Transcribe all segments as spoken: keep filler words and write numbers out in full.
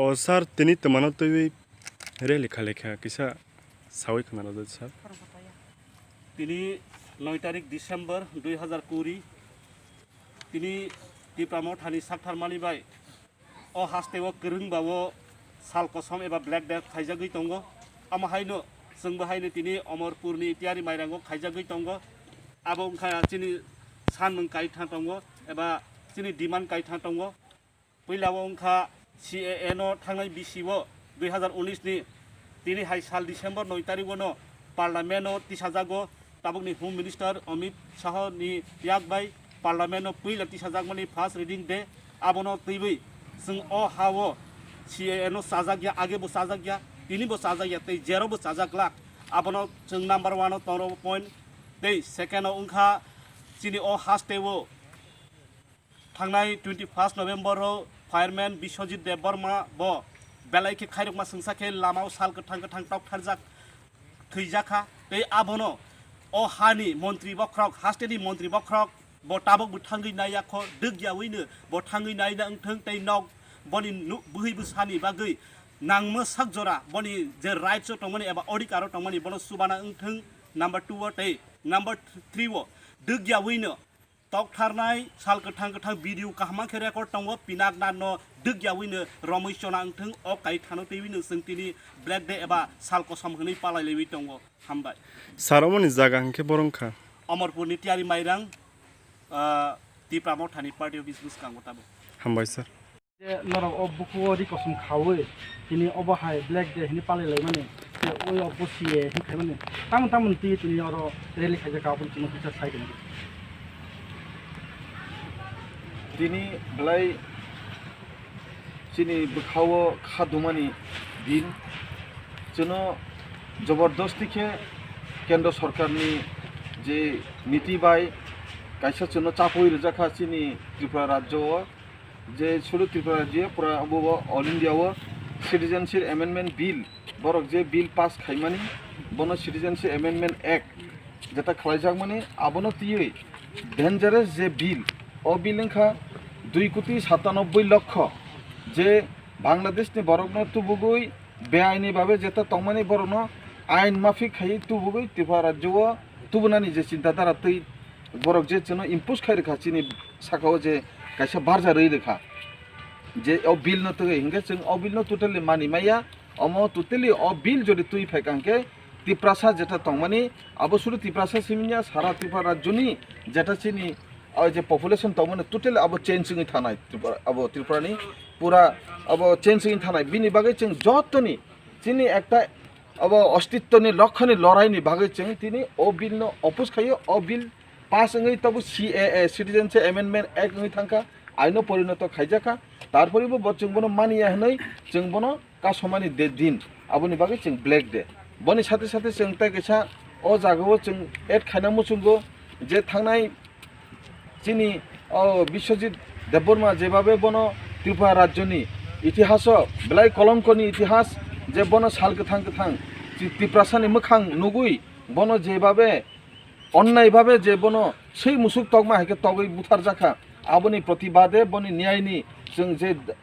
O sir, tini twmano twiwi rally kha lekha kisa sawi khna rwdi sir. Tini noi tarik December dui hazar kuri, tini Tipra Mothani sakthar mani bai o haste o kwrwng ba o sal kosom eba black day khaijagwi tongo. Amo haino chwngbo haino tini Omorpurni Tiyari Mairango khaijagwi tongo. Abo wngkha chini sanmung kaitha tongo eba chini demand kaitha tongo. Puila o wngkha C A A no thangnai bisi o dui hazar unis ni tini hai sal December noi tarik o no Parliament o tisajago. Tabukni Home Minister Amit Shah ni yak bai Parliament o puila tisajakmani first reading de. Abono twiwi chwng o ha o C A A no chajak ya, age bo chajak ya, tini bo chajak ya, tei jero bo chajak glak. Abono chwng number one o toro point, tei second o wngkha chini o haste o thangnai twenty first November o fireman Biswajit Debbarma bo belai khe khairokma swngsa khe lama o sal kwthang kwthang tok tharjak thwijak kha. Tei abono o hani montri bokhorok, haste ni montri bokhorok bo tabok bo thangwi nai ya kho, dwk ya wi no bo thangwi nai na wng thung tei nok boni nu-, bwhwi bwsa ni bagwi nangma sak jora boni je rights o tongmani eba odhikar o tongmani bono chubana wng thung number two o tei number three o dwk ya wi no tok tharnai sal kwthang kwthang video kaham khe record tongo, Pinaknath no dwk ya wi no romwi chona wng thung, o kai thano twi wi no chwng tini black day eba sal kosom hwnwi palai lewi tongo. Hambai. Sir, omoni jaga hwnkhe borok wngkha? Omorpur ni Tiyari Mairang, ah, Tipra Mothani party office bwskango tabuk. Hambai sir. Je norok o buku o ri kosom khaui tini obo hai black day hwnwi palai laimani, tei oi o busi ye hwnwi khaimani, tamoni tamoni twi tini oro rally khaijak kha, aboni chwngno kisa sai tongdi. Tini belai chini bwkha-o kha dumani din, chwngno jobordosti khe kendro sorkarni je niti bai kaisa chwngno chapui rijak kha chini Tripura rajyo-o. Je sudu Tripura rajyo pura obo bo All India o Citizenship Amendment Bill, borok je bill pass khaimani, bono Citizenship Amendment Act jeta khlaijakmani, abono twiwi dangerous je bill, o bill wngkha dui koti satanobboi lokho, je Bangladesh ni borokno tubugwi beaini babe jeta tongmani borokno ain mafik khai tubugwi Tripura rajyo o tubunani je chinta dhara twi borok je chwngno impose khai rwkha chini saka o je kaisa barja rwi rwkha je o bill no twi hinkhe chwng o bill no totally mani maya. Omo totally o bill jodi twi phaikha hinkhe Tiprasa jeta tongmani abo sudu Tiprasa simi ya sara Tripura rajyo ni jeta chini o je population tongmani totally abo change wngwi thanai Tripura, abo Tripura ni pura abo change wngwi thanai bini bagwi chwng jotoni chini ekta abo ostitto ni lokho ni lorai ni bagwi chwng tini o bill no oppose khaio, o bill pass wngwi tabuk C A A, Citizenship Amendment Act wngwi thangkha, aino porinoto khaijakha, tarpore bo, bo chwng bono maniya hwnwi chwng bono kasomani de din, aboni bagwi chwng black day. Boni sathe sathe chwng tai kaisa o jagao chwng add khaina muchungo je thangnai chini o Biswajit Debbarma jebabe bono Tripura rajyoni itihaso belai kolongkoni itihas je bono sal kwthang kwthang Ti-, Tiprasani mwkhang nugwi bono jebabe onnai babe je bono swi musuk tokma hai khe togwi butharjakha, aboni protibade boni niyaini chwng je d-,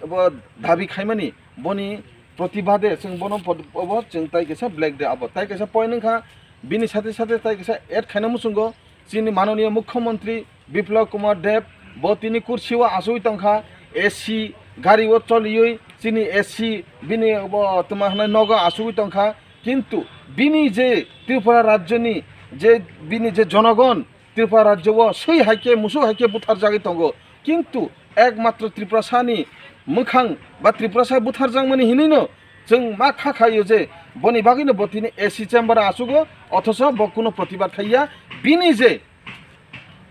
bo dabi khaimani boni protibade chwng bono pod-, obo chwng tai kaisa black day abo tai kaisa point wngkha. Bini sathe sathe tai kaisa add khaina muchungo chini manoniya mukhyamantri Biplab Kumar Deb bo tini kursi o achugwi tongkha, A C gari o choliwi chini A C bini bo tma hwnwi nogo achugwi tongkha. Kintu bini je Tripura rajyoni je bini je jonogon Tripura rajyo o swi hai khe musuk hai khe butharjagwi tongo, kintu ekmatro Tiprasani mwkhang ba Tiprasa butharjakmani hinwino chwng ma kha khaio je boni bagwino bo tini A C chamber o achugo, othocho bo kuno protibad khaiya. Bini je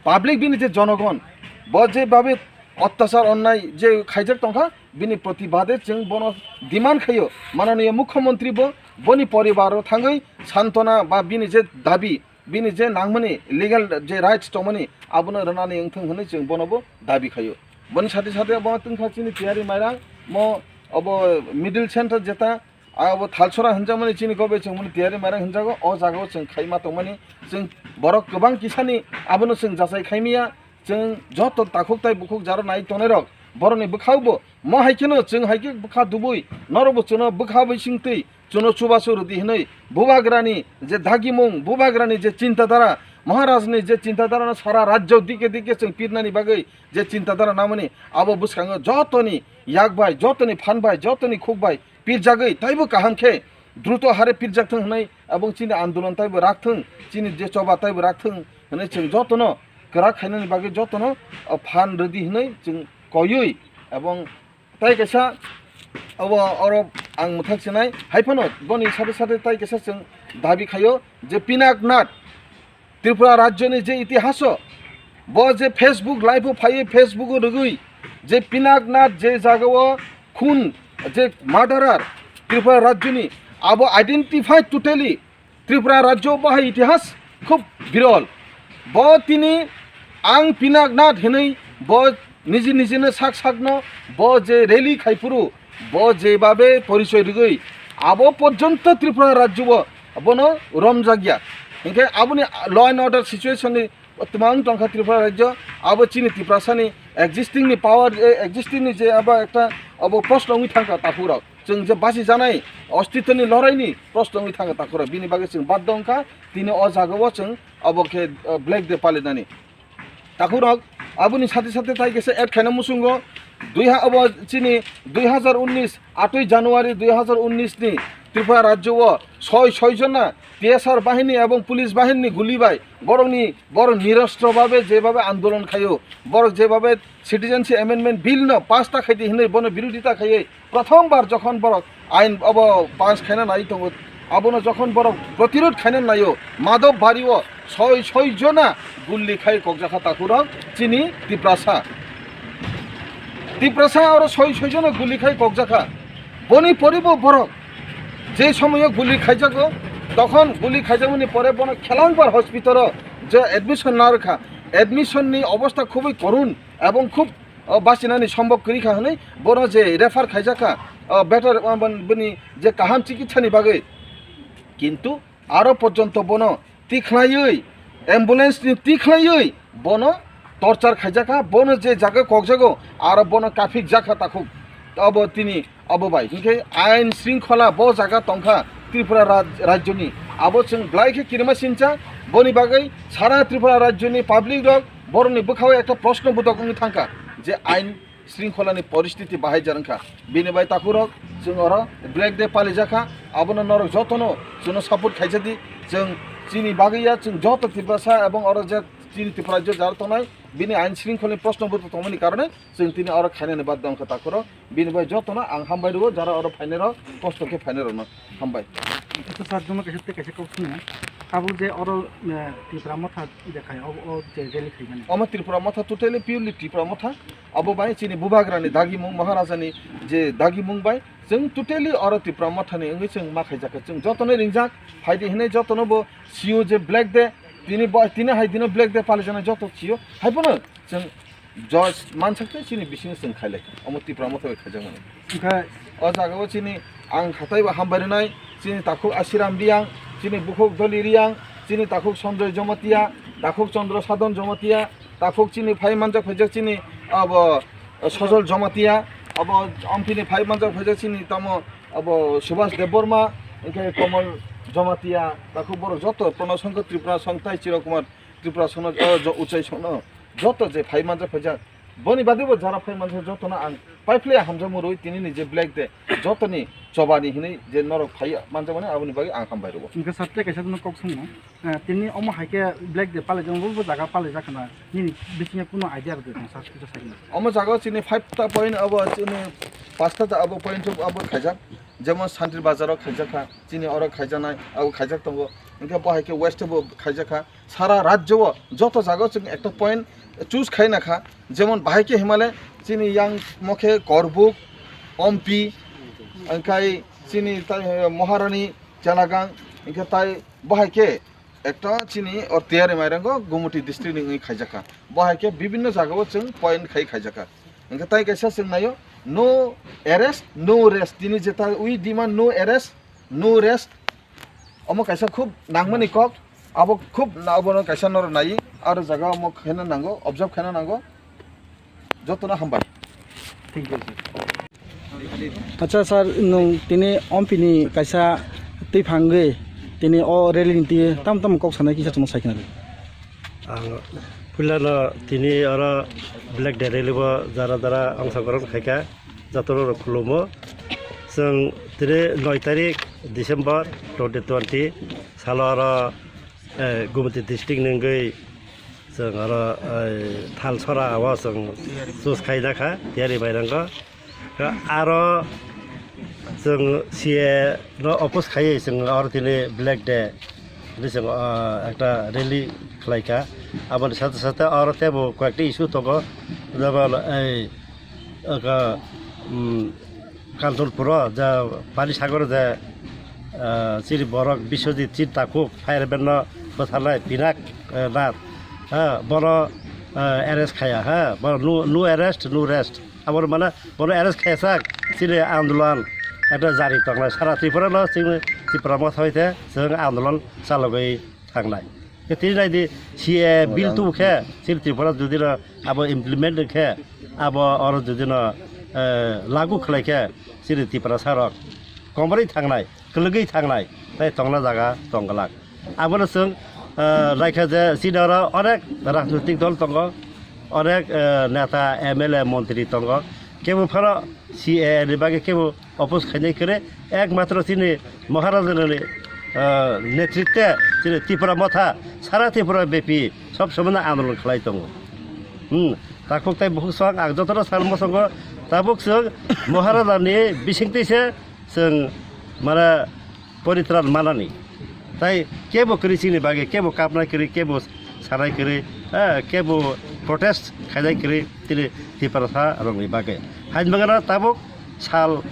public bini je jonogon bo je babe ottachar onnai je khaijak tongkha, bini protibade chwng bono demand khaio, manoniya mukhyamantri bo boni poribaro thangwi santona ba bini je dabi, bini je nangmani legal je rights tongmani abono rwnani wngthung hwnwi chwng bono bo dabi khaio. Boni sathe sathe bo tongkha chini Tiyari Mairang mo obo middle center jeta abo Thalsora hwnjakmani chini kobe chwng bono Tiyari Mairang hwnjago, o jagao chwng khaima tongmani chwng borok kwbang kisani abono chwng jachai khaimaya. Chwng joto takhuk tai bukhuk jaro nai tongnai rok Borokni bwkhao bo mo hai kheno chwng hai khe bwkha dubui norokbo chwngno bwkha bai singtwi chwngno chubachu rwdi hwnwi bubagrani je dagimung, bubagrani je chintadara, Maharajni je chintadarano sara rajyo dike dike chwng pirnani bagwi je chintadara namani abo bwskango jotoni yak bai, jotoni phan bai, jotoni khuk bai pirjagwi taibo kaham khe druto hare pirjak thung hwnwi, abong chini andolon taibo rak thung, chini je choba taibo rak thung hwnwi chwng jotono kwrak khainani bagwi jotono, o, phan rwdi hwnwi chwng koywi, abong tai kaisa obo oro ang mwthak sinai hai phano boni sade sade tai kaisa chwng dabi khaio je Pinaknath Tripura rajyoni je itihaso, bo je Facebook live o phaiwi, Facebook o rwgwi je Pinaknath je jagao khun, je murderer Tripura rajyoni, abo identify totally Tripura rajyo bahai itihas khub birol. Bo tini ang Pinaknath hinwi bo niji nijino sak sakno bo je rally khaiphuru, bo jebabe porichoi rwgwi abo porjonto Tripura rajyo bono romjakya. Hinkhe aboni law and order situation ni twmang tongkha Tripura rajyo, abo chini Tiprasani existing ni power, eh, existing ni je abo ekta abo proshno wngwi thangkha takhuk rok. Chwng je basi janai ostitoni lorai ni proshno wngwi thangkha takhuk rok. Bini bagwi chwng baddo wngkha tini o jagao chwng abo khe, eh, Black Day palinani. Takhurok, aboni sate sate tai kisa add khaina muchungo, dui ha-, abo chini dui hazar unnis, atwi January dui hazar unnis ni Tripura rajyo o soi soi jona T S R bahini ebong police bahini ni guli bai borokni, borok nirostro babe jebabe andolon khaio, borok jebabe Citizenship Amendment Bill no pass ta khaidi hinwi bono birodita khaiwi prothom bar jokhon borok ain abo pass khaina nai tongo, abono jokhon borok protirod khaina naio, Madhop Bari o soi soi jona gulli khai kokjakha takhurok chini Tiprasa. Tiprasa oro soi soi jona gulli khai kokjakha. Boni poribo borok je somoyo gulli khaijago, tokhon gulli khaijakmani pore bono Khelangbar hospital o je admission narwkha, admission ni obostha khubui korun ebong khub o bachinani sombok kwrwi kha hwnwi bono je refer khaijak kha, o better, o bon-, bini je kaham chikitsani bagwi, kintu aro porjonto bono tikhlaiwi, ambulance ni tikhlaiwi bono torchar khaijak kha, bono je jaga kokjago aro bono kaphik jak kha takhuk. Abo tini abo bai hinkhe ain shringkhola bo jaga tongkha Tripura raj-, rajyoni, abo chwng belai khe kirima sincha, boni bagwi sara Tripura rajyoni public rok borokni bwkhao ekta proshno bodok wngwi thangkha je ain shringkholani poristiti bahai jar wngkha. Bini bai takhurok chwng oro Black Day palijakha, abono norok jotono chwngno support khaijadi. Chwng chini bagwi ya, chwng joto Tiprasa ebong oro je chini Tripura rajyo jara tongnai, bini ain shringkholni proshno bodok tongmani karone chwng tini oro khainani badda wngkha takhurok. Bini bai jotono ang hambai rwo, jara oro phainai rok, kosto khe phainai rokno hambai. Acha sir, jono kaisa tei kaisa kok swngo. Tabuk je oro, eh, Tipra Motha je khai, o, o je rally khaimani. Omo Tripura Motha, totally purely Tripura Motha. Abo bai chini Bubagrani dagimung, Maharajani je dagimung bai chwng totally oro Tripura Mothani wngwi chwng ma khaijakha. Chwng jotono ringjak, phaidi hinwi jotono bo sio je Black Day, tini bo, tini hai dino Black Day palijaknai joto sio. Haiphano chwng Joy mansak tei chini bisingo chwng khailai kha. Omo Tipra Motha bai khaijakmani. Hwnkhe o jagao chini ang hatai bo hambai rwnai, chini takhuk Asiram Riyang, chini bukhuk Doli Riyang, chini takhuk Sanjoy Jomatia, takhuk Chandra Sadhan Jomatia, takhuk chini phai manjak phaijak chini abo Sojol Jomatia, abo Ampini phai manjak phaijak chini tamo abo Subhas Debbarma, hwnkhe Komol Jomatia, takhuk borok joto Purna Songkho Tripura Song tai Chiro Kumar Tripura Songno, o, jo-, Uchai Songno joto je phai manjak phaijak, boni bagwi bo jara phai manjak jotono ang paiphlai hamjakmung rwi tini ni je Black Day jotoni chobani hinwi je norok phai manjakmani aboni bagwi ang hambai rwo. Hwnkhe sir tei kaisa jono kok swngo, eh, tini omo hai khe Black Day palaijak bo, bo jaga palaijak khna nini bisingo kuno idea rwdi tong sir kisa sakni. Omo jagao chini five ta point abo chini pasta ta abo point abo khaijak, jemon Santir Bazar o khaijakha, chini oro khaijaknai abo khaijak tongo, hwnkhe bo hai khe West bo khaijakha. Sara rajyo o joto jaga o chwng ekta point choose khai na kha, jemon bahai khe himale chini yang mokhe Korbuk, Ompi, hwnkhe chini tai, eh, Maharani, Chelagang, hwnkhe tai bahai khe ekta chini o Tiyari Mairango Gumuti district ni wngwi khaijak kha. Bahai khe bibinno jaga o chwng point khai khaijak kha. Hwnkhe tai kaisa chwng naio, no arrest, no rest. Tini jeta we demand no arrest, no rest. Omo kaisa khub nangmani kok, abo khub na-, abono kaisa norok nai, aro jaga omo khaina nango, observe khaina nango. Jotono hambai. Acha sir, nwng tini ompini kaisa twi phangwi tini o rally ni twi tam tam kok sanai kisa chwngno sai khna di. Ang puilano tini oro Black Day rally bo jara jara ongsogron khaikha, jotono rok khulumo. Chwng tini noi tarik December twenty twenty salo oro, eh, Gumti district ni wngwi chwng oro, eh, Thalsora o chwng choose khaina kha, tiyari bairang kha. Aro chwng C A no oppose khaiwi chwng oro tini Black Day hinwi chwng, ah, ekta rally khlaikha. Aboni sate sate oro teibo koyekta issue tongo, jemon ei, aka, um, Kanchanpuro je Panisagar je, ah, chini borok Biswajit chini takhuk fireman no bwtharnai Pinak, eh, Nath, ha, bono, eh, arrest khaiya, ha, bono no, no arrest, no rest. Abo mane bono arrest khaijak, chini andolon ekta jari tongnai. Sara Tripura no chini Tipra Motha hoite chwng andolon chalogwi thangnai. Tini naidi C A bill tu khe chini Tripura jodi no abo implement khe, abo oro jodi no, eh, lagu khlai khe chini Tiprasa rok komorwi thangnai, kwlwgwi thangnai, tei tongna jaga tongglak. Abono chwng, eh, naikha je chini oro onek rajnoitik dol tongo, onek, eh, neta, M L A, montri tongo. Kebo phano C A A ni bagwi kebo oppose khainai kwrwi, ekmatro chini Maharaja ni, eh, netritwe chini Tipra Motha sara Tripura bepi sob somoi no andolon khlai tongo. Hmm, takhuk tei bukhuk swk ang jotono sal mosongo tabuk chwng Maharaja ni bisingtwi se chwng mane poritran manani. Tai kebo kwrwi chini bagwi, kebo kapnai kwrwi, kebo sanai kwrwi, eh, kebo protest khainai kwrwi tini Tiprasa rokni bagwi. Hain bagana tabuk sal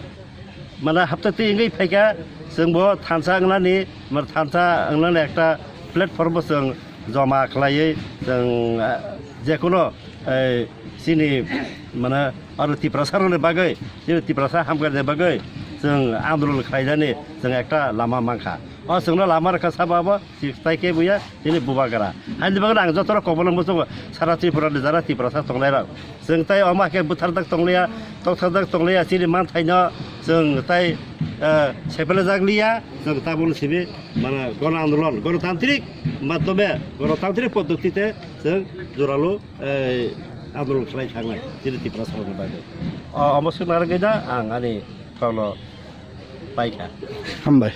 mane hapta twi wngwi phaikha, chwng bo thansa wngnani, mar thansa wngnani ekta platform bo chwng joma khlaiwi chwng, eh, jekuno, eh, chini mane aro Tiprasa rokni bagwi, chini Tiprasa hamkrai ni bagwi chwng andolon khlaijani chwng ekta lama mankha. O chwngno lama rwkha sabo abo, chwng tai khe buya chini bubagra. Haini bagwi ang joto rok kokbono muchungo sara Tripura ni jara Tiprasa tongnai rok. Chwng tai omo khe bwthar dak tongliya, tokthar dak tongliya, chini manthaino chwng tai, eh, sepelajak liya, chwng tabukno simi mane gono andolon, gonotantrik madhyome, gonotantrik poddotite chwng joralo, eh, andolon khlai thangnai chini Tiprasa rokni bagwi. O, omo swk narwgwi da ang ani kokno paikha. Hambai.